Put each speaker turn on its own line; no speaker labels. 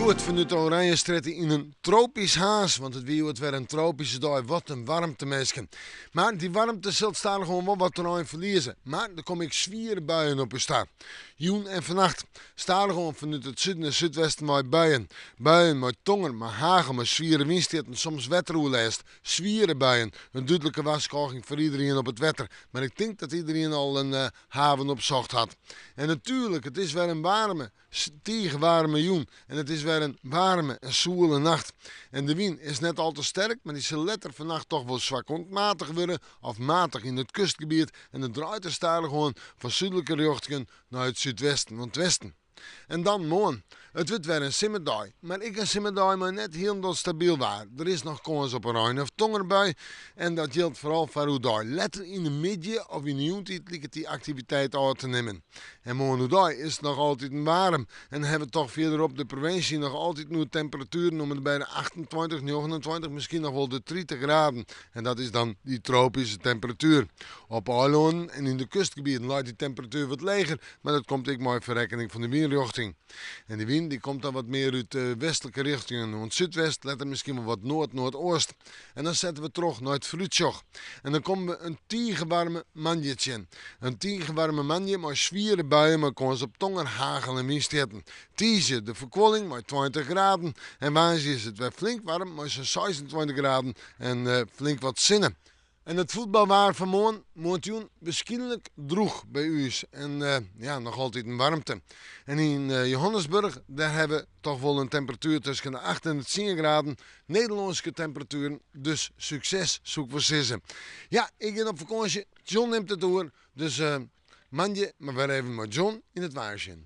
Hjoed fanút de Oranjestrjitte yn in tropysk Harns, want it wie hjoed wer in tropyske dei. Wat in waarmte minsken. Mar dy waarmte sil stadichoan wol wat terrein ferlieze. Mar der komme ek swiere buien op ús ta. Jûn en fannacht. Stadichoan fanút it suden en súdwesten wei buien. Buien mei tonger, mei hagel, mei swiere wynstjitten, soms wetteroerlêst. Swiere buien. In dúdlike warskôging foar iderien op it wetter. Mar ik tink dat iderien al in haven opsocht hat. En natuerlik, it is wer in waarme, tige waarme jûn en it is wer in waarme en soele nacht. En de wyn is net al te sterk, mar dy sil letter fannacht toch wol swak oant matich wurde of matich yn it kustgebiet en it draait der stadichoan fan súdlike rjochtingen nei it súdwesten oant westen. En dan moarn. It wurdt wer in simmerdei, mar ek in simmerdei mei net hielendal stabyl waar. Der is noch kâns op in rein of tongerbui en dat jildt foaral foar oerdei. Letter yn de middei of yn de jûntiid liket dy aktiviteit ôf te nimmen. En moarn oerdei is it noch altiten waarm en hawwe we toch fierderop de provinsje noch altiten oer temperatueren om en by de 28, 29, miskien noch wol de 30 graden. En dat is dan dy tropyske temperatuer. Op eilannen en yn de kustgebieten leit dy temperatuer wat leger, mar dat komt ek mei ferrekkening fan de wynrjochting. En dy wyn dy komt dan wat mear út de westlike rjochtingen oant súdwest, letter miskien wol wat noard-noardoost. En dan sette we troch nei it foarútsjoch. En dan komme we in tige waarme moandei tsjin. In tige waarme moandei mei swiere buien mei kâns op tonger, hagel en wynstjitten. Tiisdei de ferkuolling mei 20 graden. En woansdei is it wer flink waarm mei sa'n 26 graden en flink wat sinne. En it fuotbalwaar fan moarn, moarntejûn wierskynlik drûch by ús en ja, noch altiten waarmte. En yn Johannesburg, dêr hawwe we toch wol in temperatuer tusken de 8 en de 10 graden, Nederlânske temperatueren, dus sukses soe ik wol sizze. Ja, ik gean op fakânsje, John nimt it oer, dus moandei mar wer even mei John yn it waar sjen.